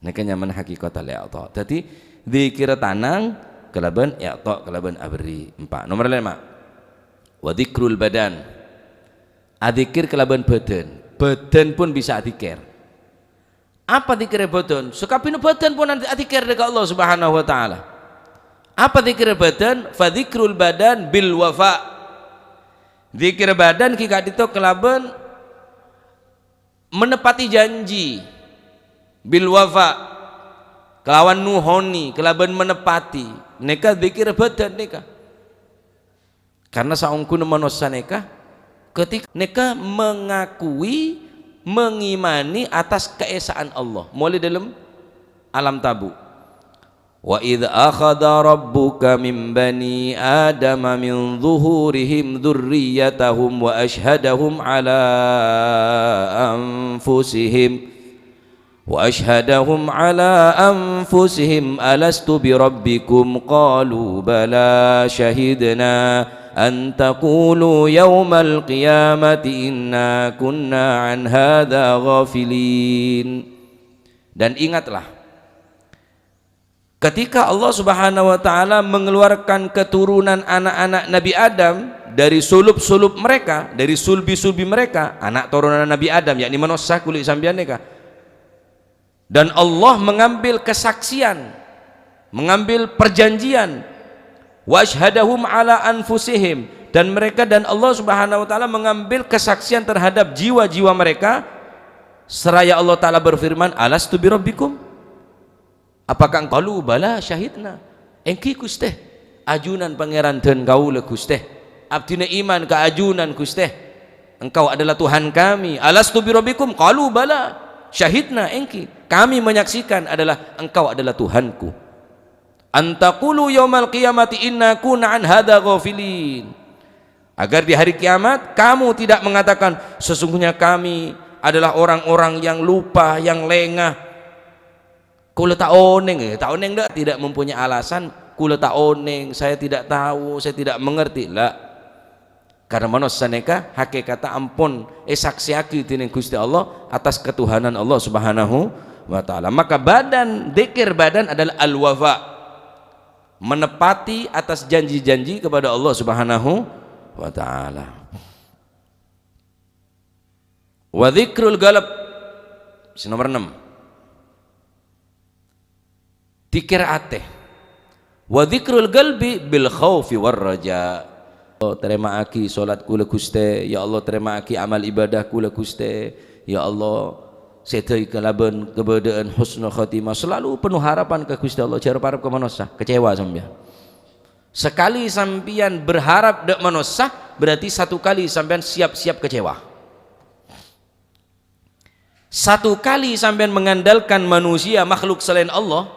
nèka nyamana haqiqatal i'ta. Dhâddhi, dzikir tanang kalabân i'ta, kalabân aberri'. Empa'. Nomor lèma'. Wa dzikrul badan. Adzikir kalabân bhâdhân. Bhâdhân pon bisa adzikir. Apa dzikirrè bhâdhân? Sakabbhiyânna bhâdhân pon adzikir dâ' ka Allah Subhanahu wa Ta'ala. Apa dzikirrè bhâdhân? Fa dzikrul badan bil wafa. Dzikir bhâdhân ghi' ka'dinto kalabân menepati janji. Bil wafa. Kalawan nuhoni, kalabân menepati. Nèka dzikir bhâdhân nèka. Karena saongghuna manossa nèka, ketik-, nèka mengakui, mengimani atas kaesaan Allah. Molaè dâlem alam tabu'. "Wa idz akhadha rabbuka min bani Adama min zuhurihim dzurriyyatahum wa asyhadahum ala anfusihim." "Wa asyhadahum ala anfusihim alastu bi rabbikum qalu bala syahidna an taqulu yaumal qiyamati inna kunna an hadza ghafilin." Dan ingatlah, ketika Allah Subhanahu wa Ta'ala mengeluarkan keturunan anak-anak Nabi Adam dari sulub-sulub mereka, dari sulbi-sulbi mereka, anak turunan Nabi Adam, yakni manossa kulâ sampèyan nèka, dan Allah mengambil kesaksian, mengambil perjanjian, "Wa asyhadahum ala anfusihim," dan mereka dan Allah Subhanahu wa Ta'ala mengambil kesaksian terhadap jiwa-jiwa mereka, seraya Allah Ta'ala berfirman, "Alastu bi rabbikum?" Apakah engkau, qalu bala syahidna. Èngghi, Ghustè. Ajunan Pangèran dân kaulâ, Ghustè. Abdhina iman ka ajunan, Ghustè. Engkau adalah Tuhan kami. Alastu bi rabbikum? Qalu bala syahidna, èngghi. Kami menyaksikan adalah Engkau adalah Tuhanku. An taqulu yaumal qiyamati inna kunna an hadza ghafilin. Agar di hari kiamat kamu tidak mengatakan, "Sesungguhnya kami adalah orang-orang yang lupa, yang lengah." Kulâ ta' onèng, eh, ta' onèng dâ', tidak mempunyai alasan, "Kulâ ta' onèng, saya tidak tahu, saya tidak mengerti." La. Karena manossa nèka hakikatta ampon èsaksèyaghi dhinèng Ghustè Allah atas ketuhanan Allah Subhanahu wa Ta'ala. Maka badan, dzikir badan adalah al-wafa. Menepati atas janji-janji kepada Allah Subhanahu wa Ta'ala. Wa dzikrul qalb. Sè nomor ennem. Dzikir atè. Wa dzikrul qalbi bil khaufi war raja. Allah, tarèma'aghi salat kulâ, Ghustè. Ya Allah, tarèma'aghi amal ibadah kulâ, Ghustè. Ya Allah, sèdhâi kalabân kabâdâ'ân husnul khotimah. Selalu penuh harapan ka Ghustè Allah. Jhâ' arep-arep ka manossa. Kecewa sampèyan. Sekali sampèyan berharap dâ' manossa, berarti satu kali sampèyan siap-siap kecewa. Satu kali sampèyan mengandalkan manusia, makhluk selain Allah,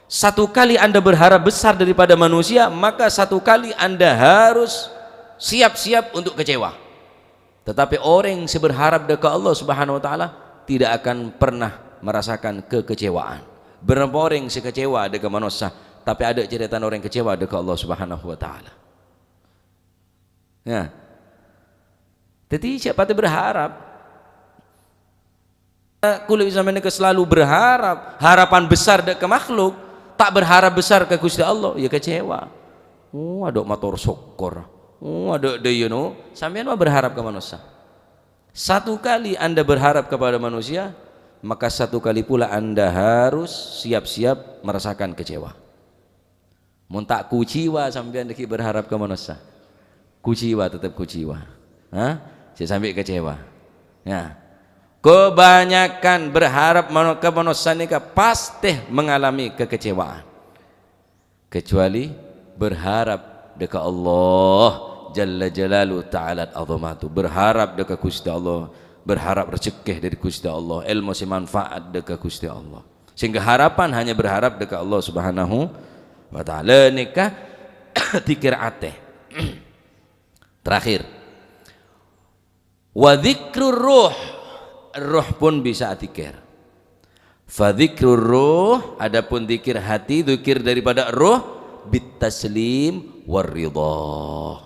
satu kali Anda berharap besar daripada manusia, maka satu kali Anda harus siap-siap untuk kecewa. Tetapi orèng sè berharap dâ' ka Allah Subhanahu wa Ta'ala tidak akan pernah merasakan kekecewaan. Bârâmpa orèng sè kecewa dâ' ka manossa, tapè adâ' carètana orèng kecewa dâ' ka Allah Subhanahu wa Ta'ala. Ya. Dhâddhi, jhâ' patè berharap. Kulâ sampèyan nèka selalu berharap, harapan besar dâ' ka makhluk, Ta' berharap besar ka Gusti Allah, ya kecewa. Oh, adhu' mator sokkor. Oh, adhu' dha-, you know, sampèyan ma' berharap ka manossa. Satu kali Anda berharap kepada manusia, maka satu kali pula Anda harus siap-siap merasakan kecewa. Mon ta' kuciwa sampèyan dhâggi' berharap ka manossa. Kuciwa, tetep kuciwa. Hah? Sè sampè' kecewa. Ya. Kebanyakan berharap mano-, ka manossa nèka pastè mengalami kekecewaan. Kecuali berharap dâ' ka Allah Jalla Jalalu Ta'ala Azamatu. Berharap dâ' ka Gusti Allah. Berharap rejhekkè dâri Gusti Allah. Èlmo sè manfaat dâ' ka Gusti Allah. Sehingga harapan hanya berharap dâ' ka Allah Subhanahu wa Ta'ala. Nèka dzikir atè. Terakhir. Wa dzikrur ruh. Roh pun bisa adzikir. Fa dzikrur ruh, adapun dzikir hati, dzikir daripada roh, bit taslim war ridha.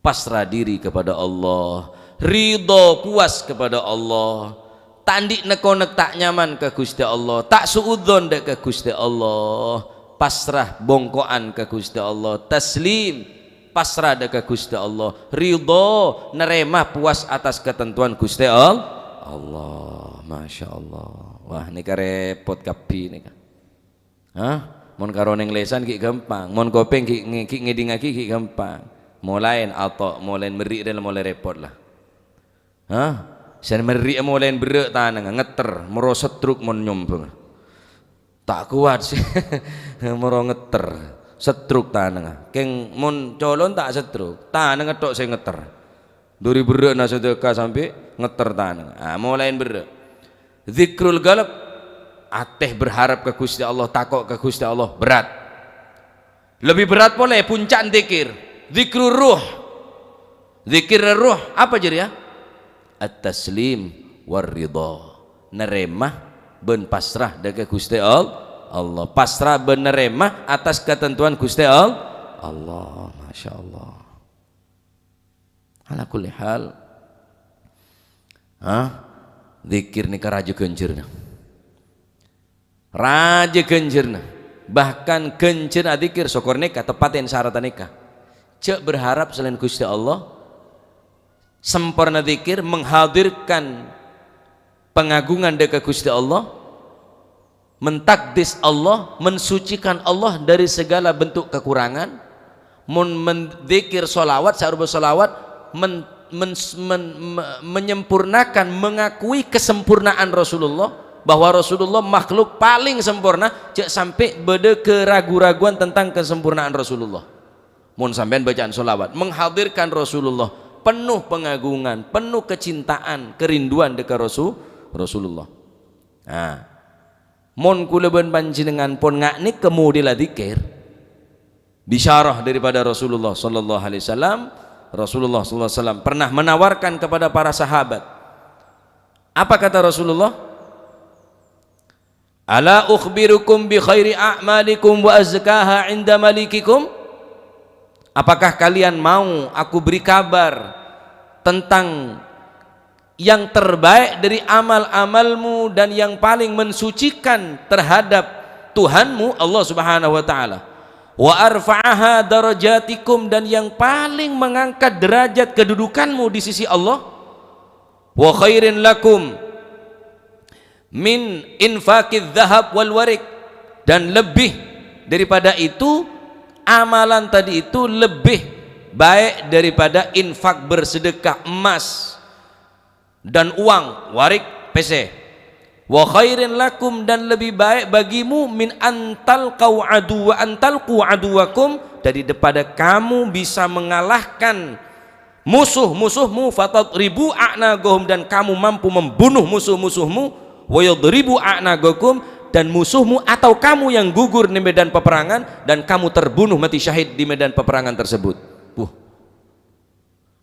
Pasrah diri kepada Allah, ridha, puas kepada Allah, ta' andi' nek-onek, ta' nyaman ka Gusti Allah, ta' suudzon dâ' ka Gusti Allah, pasrah bongko'an ka Gusti Allah, taslim, pasrah dâ' ka Gusti Allah, ridha, narèma, puas atas ketentuan Gusti Al-, Allah. Masya Allah. Wah, nèka repot kabbhi nèka. Hah? Mon karo neng lesan ghi' ghâmpang, mon kopèng ghi', ghi' ngèdingngaghi ghi' ghâmpang. Molaè ato', molaè merri' rèl molaè repot la. Hah? Sè merri'â molaè berrâ' tanangnga, ngetter, moro setruk mon nyombhâng. Ta' kowat sè moro ngetter, setruk tanangnga. Kèng mon colon ta' setruk, tanangnga tok sè ngetter. Dâri berrâ'na sedekah sampè' ngetter tanangnga. Ah, molaè berrâ'. Dzikrul qalb, atè berharap ka Gusti Allah, tako' ka Gusti Allah, berat. Lebbi berat polè puncak dzikir. Dzikrur ruh. Dzikir ruh, apa jârèya? At-taslim war ridha. Narèma bân pasrah dâ' ka Gusti Al-, Allah. Pasrah bân narèma atas ketentuan Gusti Al-, Allah. Masya Allah. Ala kulli hal. Hah? Dzikir nèka rajâ ghânjhârânna. Rajâ ghânjhârânna. Bahkan ghânjhârânna adzikir sokor nèka, teppaten syarat nèka. Jhâ' berharap selain Gusti Allah. Sempurna dzikir, menghadirkan pengagungan dâ' ka Gusti Allah. Mentakdis Allah, mensucikan Allah dari segala bentuk kekurangan. Mon mendzikir sholawat, sa'rubâ sholawat, men-, men-, men-, me-, menyempurnakan, mengakui kesempurnaan Rasulullah, bahwa Rasulullah makhluk paling sempurna, jhâ' sampè' bâdâ keragu-raguan tentang kesempurnaan Rasulullah. Mon sampèyan bacaan sholawat, menghadirkan Rasulullah, penuh pengagungan, penuh kecintaan, kerinduan dâ' ka Rasu-, Rasulullah. Nah, mon kaulâ bân panjhennengngan pon nga' nèka model adzikir, bisyarah daripada Rasulullah sallallahu alaihi wasallam, Rasulullah sallallahu alaihi wasallam pernah menawarkan kepada para sahabat. Apa kata Rasulullah? "Ala ukhbirukum bi khairi a'malikum wa azkaha 'inda malikikum?" Apakah kalian mau aku beri kabar tentang yang terbaik dari amal-amalmu dan yang paling mensucikan terhadap Tuhanmu, Allah Subhanahu wa Ta'ala. "Wa arfa'aha darajatikum," dan yang paling mengangkat derajat kedudukanmu di sisi Allah. "Wa khairin lakum min infaqidz dzahab wal wariq," dan lebih daripada itu, amalan tadi itu lebih baik daripada infak, bersedekah, emas dan uang, warik, pèssè. "Wa khairin lakum," dan lebih baik bagimu, "min antal qau adu wa antal qu aduwakum," daripada kamu bisa mengalahkan musuh-musuhmu, "fatadribu a'naqahum," dan kamu mampu membunuh musuh-musuhmu, "wa yadribu a'naqakum," dan musuhmu atau kamu yang gugur di medan peperangan, dan kamu terbunuh mati syahid di medan peperangan tersebut. Wuh.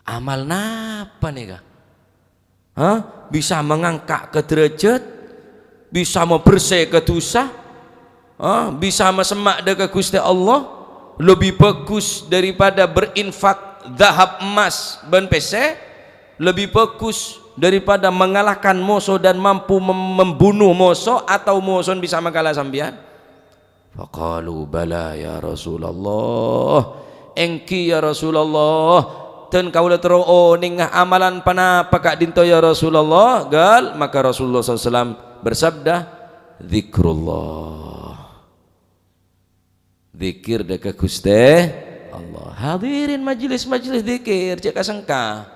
Amal napa nèka? Hah? Bisa mangangka' ka derajat, bisa mabersè ka dhusa, hah? Bisa masemma' dâ' ka Ghustè Allah, lebbi bhâghus daripada berinfak dhahab, emmas, bân pèssè, lebbi bhâghus daripada mengalahkan moso dan mampu mem-, membunuh moso atau mosona bisa makala sampèyan. Faqalu, "Bala, ya Rasulullah." "Èngghi, ya Rasulullah. Dân kaulâ terro onènga amalan panapa ka'dinto, ya Rasulullah?" Ghâl, maka Rasulullah sallallahu alaihi wasallam bersabda, "Dzikrullah." Dzikir dâ' ka Ghustè Allah. Hadirin majelis-majelis dzikir, jhâ' kasengka.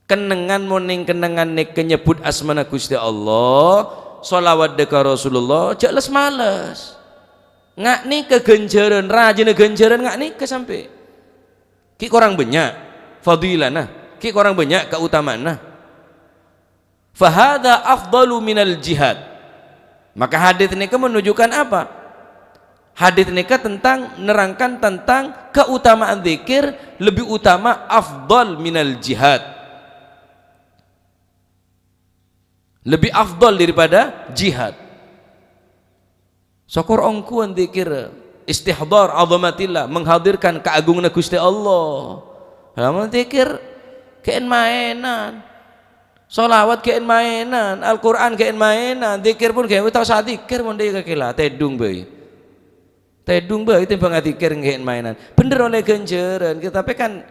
Kennengngan, mon nèng kennengngan nèka nyebbhut asmana Ghustè Allah, shalawat dâ' ka Rasulullah, jhâ' les-males. Nga' nèka ghânjhârân, rajâna ghânjhârân nga' nèka sampè'. Ghi' korang bânnya' fadilana, ghi' korang bânnya' kautamaanna. "Fahadza afdalu minal jihad." Maka hadis nèka menunjukkan apa? Hadis nèka tentang, nerangkan tentang keutamaan dzikir lebih utama, afdal minal jihad. Lebih afdal daripada jihad. Sokor ongghuwân dzikir, istihdar azamatillah, menghadirkan kaagunganna Ghustè Allah. Lah, mon dzikir kèn-maènan. Shalawat kèn-maènan, Al-Qur'an kèn-maènan, dzikir pon kèn, ta' osa dzikir mon dâ' iyâ kakèla, tèdung bhâi. Tèdung bhâi tèmbhâng adzikir kèn-maènan. Bhender ollè ghânjhârân, tapè kan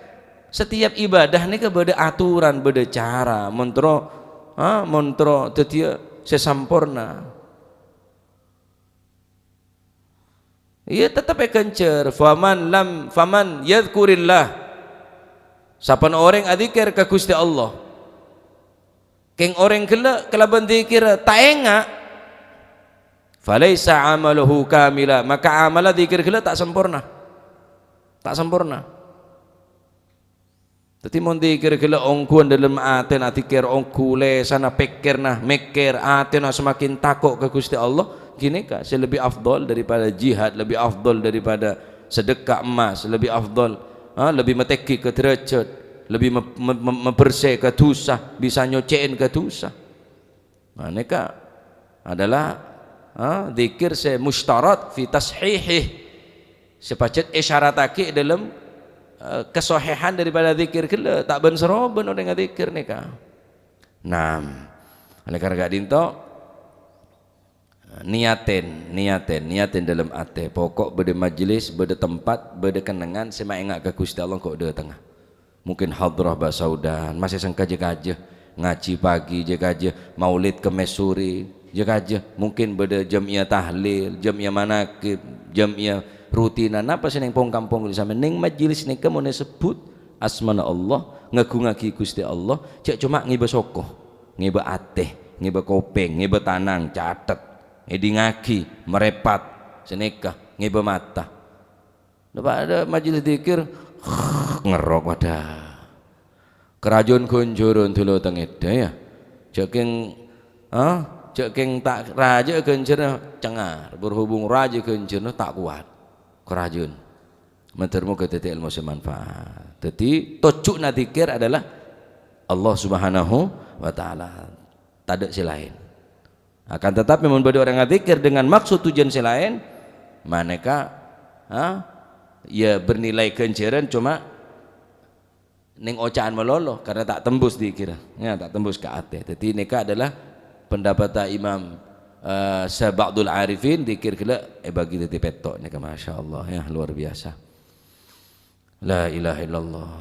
setiap ibadah nèka bâdâ aturan, bâdâ cara, mon terro, ha, mon terro dhâddhiyâ sè samporna. Iyâ, tettep èghânjhâr. Faman lam, faman yadzkurillah. Sapan orèng adzikir ka Ghustè Allah. Kèng orèng ghellâ' kalabân dzikir ta' enga', falaisa amaluhu kamila, maka amalla dzikir ghellâ' ta' samporna. Ta' samporna. Dhâddhi, mon dzikir ghellâ' ongghuwân dâlem atèna, dzikir ongghu, lèsanna, pèkkèrra, mèkkèr, atèna semakin tako' ka Ghustè Allah, ghânèka sè lebbi afdal daripada jihad, lebbi afdal daripada sedekah emas, lebbi afdal, ha, lebbi matèngghi ka derajat, lebbi me-, me-, me-, mabersè ka dhusa, bisa nyocè'è ka dhusa. Nah, nèka adalah, ha, dzikir sè mustarat fi tashihi, sè pajhât èsyarataghi è dâlem, eh, kasohihan daripada dzikir ghellâ', ta' bân-sarobân orèng adzikir nèka. Naam. Oleh karena ka'dinto, niyatèn, niyatèn, niyatèn dâlem atè. Pokok bâdâ majelis, bâdâ tempat, bâdâ kennengngan sè maènga' ka Ghustè Allah, engko' dâtengnga. Mungkin hadrah bâ' Saudan, masè sengka jâ-kajâ, ngajhi pagi jâ-kajâ, maulid Kemmès sore jâ-kajâ, mungkin bâdâ jam'iyah tahlil, jam'iyah manaqib, jam'iyah rutinan, napa sè neng pong-kampong sampèyan, neng majelis nèka mon èsebbhut asmana Allah, ngagungngaghi Ghustè Allah, jhâ' coma ngèbâ soko, ngèbâ atè, ngèbâ kopèng, ngèbâ tanang, catet, èdingngaghi, marèpat, sanèka, ngèbâ mata. Napa bâdâ majelis dzikir, ngerrok, wadah. Karajâân ghânjhârân dhulâ tangèdhâ, ya. Jhâ' kèng, ha? Jhâ' kèng ta' rajâ ghânjhârânna cengar, berhubung rajâ ghânjhârânna ta' kowat. Karajâân. Mandhâr moghâ dhâddhi èlmo sè manfaat. Dhâddhi, tojjhuna dzikir adalah Allah Subhanahu wa Ta'ala. Tadâ' sè laèn. Akan tetapi, mon bâdâ orèng adzikir dengan maksud tujuan sè laèn, manèka, ha, ya bernilai ganjaran coma neng oca'an malolo, karena ta' tembus dzikirra, ya, ta' tembus ka atè. Dhâddhi, nèka adalah pendapatta Imam, eh, sa-, ba'dul arifin, dzikir ghellâ' èbâgi dhâddhi pètto' nèka, masyaallah, ya, luar biasa. La ilaha illallah.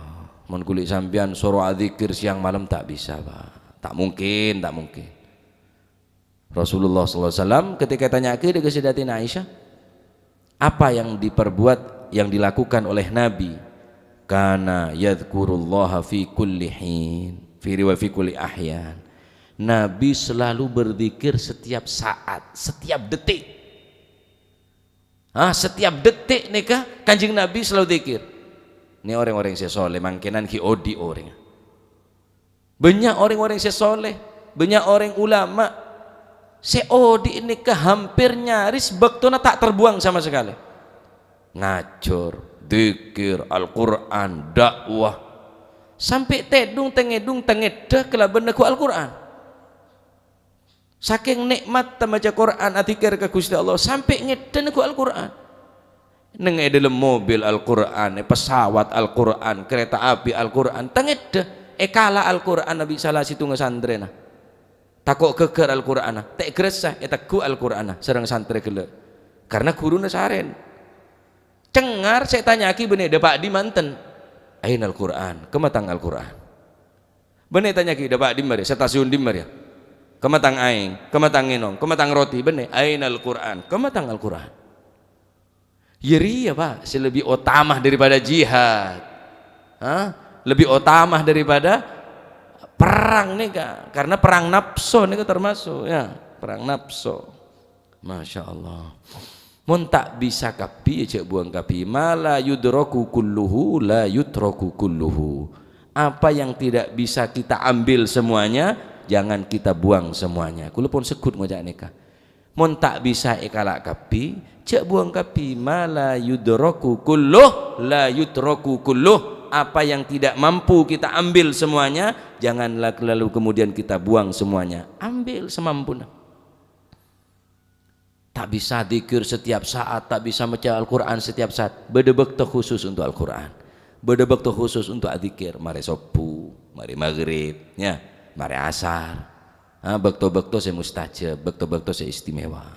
Mon kulâ sampèyan soro adzikir siang malem, ta' bisa, Pak. Ta' mungkin, ta' mungkin. Rasulullah sallallahu alaihi wasallam ketika ètanya'aghi dâ' ka Sayyidatina Aisyah, apa yang diperbuat, yang dilakukan oleh Nabi? Kana yadzkurullaha fi kulli hin, fi riwa-, fi kulli ahyan. Nabi selalu berzikir setiap saat, setiap detik. Ah, setiap detik nèka Kanjeng Nabi selalu dzikir. Nè orèng-orèng sè soleh, mangkènan ghi' odi' orèng. Bânnya' orèng-orèng sè soleh, bânnya' orèng ulama sè odi' nèka hampir nyaris bâktona ta' terbuang sama sekali. Ngajhâr, dzikir, Al-Qur'an, dakwah. Sampè' tèdhung tangèdhung tangèdhâ kalabân neggu' Al-Qur'an. Sakèng nè'matta maca Qur'an, adzikir ka Ghustè Allah, sampè' ngèdhâ neggu' Al-Qur'an. Neng è dâlem mobil Al-Qur'an, è pesawat Al-Qur'an, kereta api Al-Qur'an, tangèdhâ, èkala Al-Qur'an bi' sala sèttonga santrèna. Tako' ghâgghâr Al-Qur'anna, ta' ègressa, ètegghu' Al-Qur'anna, sareng santrè ghellâ'. Karena ghuruna sarèn. Cengngar sè ètanya'aghi bânnè dâpa' dimma enten. Ainal Qur'an, kemma tang Al-Qur'an. Bânnè ètanya'aghi dâpa' dimma rèya, stasiun dimma rèya. Kemma tang aèng, kemma tang ngènom, kemma tang roti, bânnè. Ainal Qur'an, kemma tang Al-Qur'an. Iyâ rèya, Pak, sè lebbi otama daripada jihad. Hah? Lebbi otama daripada perrang nèka. Karena perrang napso nèka termasuk, ya, perrang napso. Masya Allah. Mon ta' bisa kabbhi, ya jhâ' buwâng kabbhi. Ma la yudraku kulluhu, la yutraku kulluhu. Apa yang tidak bisa kita ambil semuanya, jangan kita buang semuanya. Kaulâ pon segghut ngoca' nèka. Mon ta' bisa èkala' kabbhi, jhâ' buwâng kabbhi. Ma la yudraku kulluh, la yutraku kulluh. Apa yang tidak mampu kita ambil semuanya, jangan la-, lalu kemudian kita buang semuanya. Ambil semampuna. Ta' bisa dzikir setiap saat, ta' bisa maca Al-Qur'an setiap saat. Bâdâ bâkto khusus untuk Al-Qur'an. Bâdâ bâkto khusus untuk adzikir. Marè sobbhu, marè maghrib, ya, marè asar. Ha, bâkto-bâkto sè mustajab, bâkto-bâkto sè istimewa.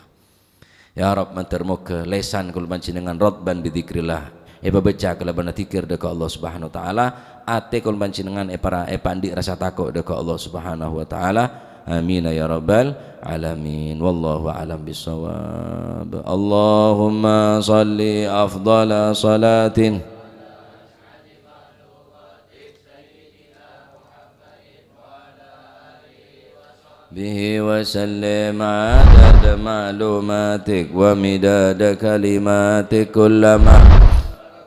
Ya Rabb, mandhâr moghâ lèsan kaulâ panjhennengngan ratban bidzikrillah, èpabâca kalabân adzikir dâ' ka Allah Subhanahu wa Ta'ala, atè kaulâ panjhennengngan èpara-, èpaandi' rasa tako' dâ' ka Allah Subhanahu wa Ta'ala. Amin ya rabbal alamin. Wallahu a'lam bissawab. Allahumma shalli afdhala shalatin به وسلم عدد معلوماتك ومداد كلماتك كلما